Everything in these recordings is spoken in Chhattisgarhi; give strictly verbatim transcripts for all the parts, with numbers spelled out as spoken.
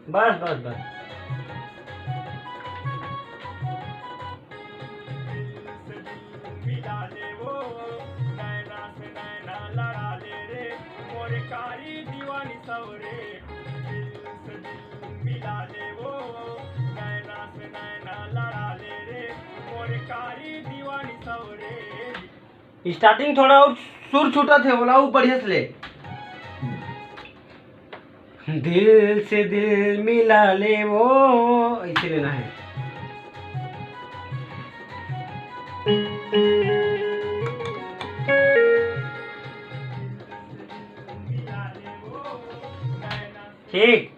बस, बस, बस। स्टार्टिंग थोड़ा अउ सुर छूटत हे, ओला अउ बढ़िया से ले। दिल से दिल मिला ले वो, ऐसे लेना है। ठीक।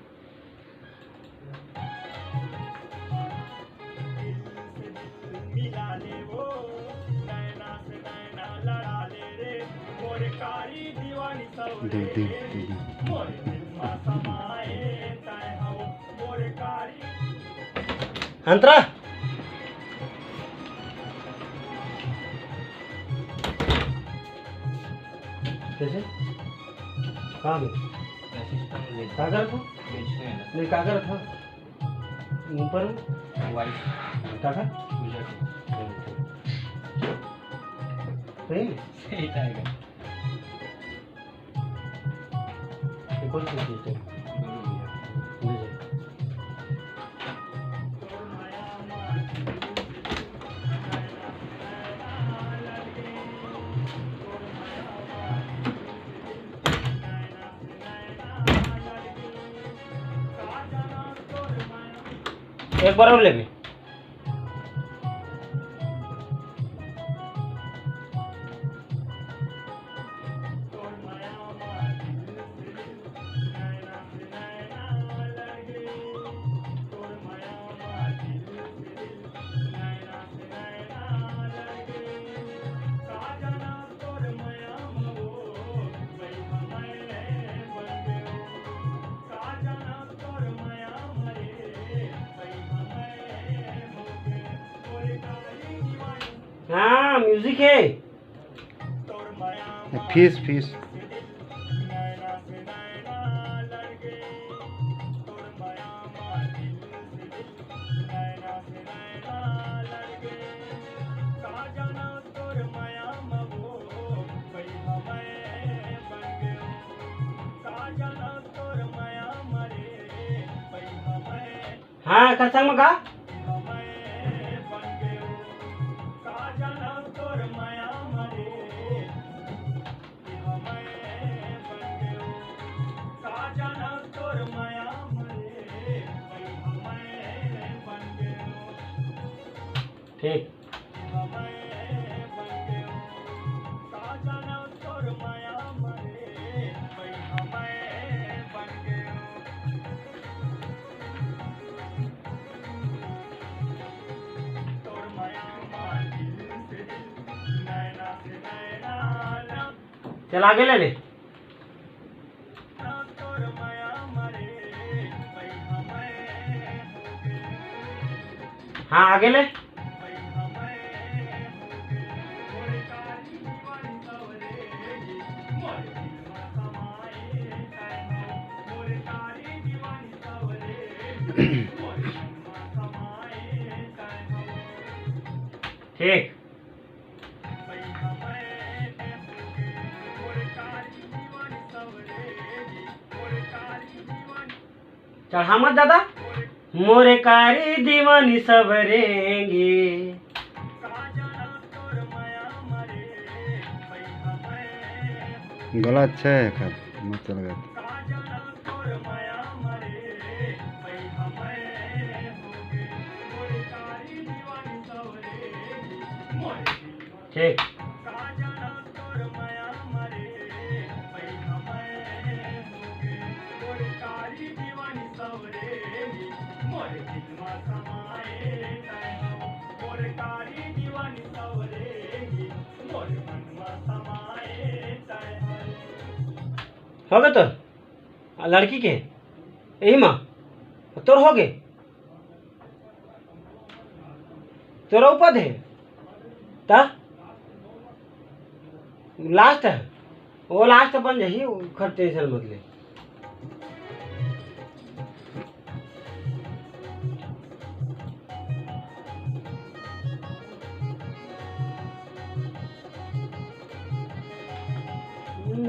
दे, दे, दे, दे। अंतरा। कैसे? कहाँ गए? असिस्टेंट ले। का करत हो? बेचने वाला। नहीं, का करत हो? ऊपर में? वाइफ। का का? पूजा के। सही में? सही टाइम है। ये कौन सी चीज़ है? जी, जी। एक बार और लेबे। हाँ, म्यूजिक है। Fees, fees. हाँ, एकर संग में का? ठीक। चल आगे ले ले। हाँ, आगे ले। ठीक। चढ़ा मत दादा। मोरे कारी दीवानी सब रेंगे। गला अच्छा है एकर, मस्त लगत। ठीक। हो गे तोर? आ, लड़की के? यही मा? तोर हो गे? तोर उपद हे? ता? लास्ट हे? वो लास्ट बन जाही, ओखर टेंशन मत ले।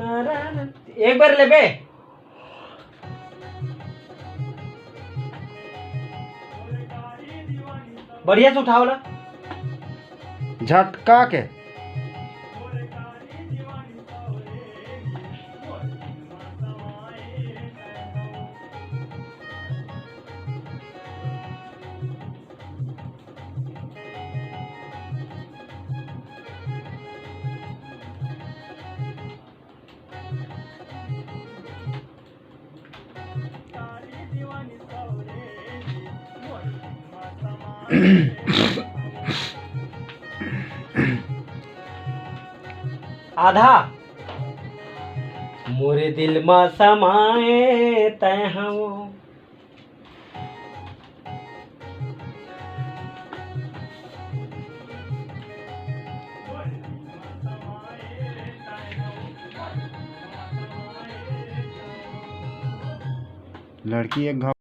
एक बार लेबे, बढ़िया से उठाओ ला। झटका के। आधा। मोरे दिल मा समाए तै हव। लड़की एक घाव,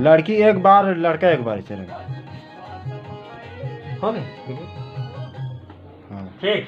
लड़की एक बार, लड़का एक बार, चलेगा। हो गया। हाँ। ठीक।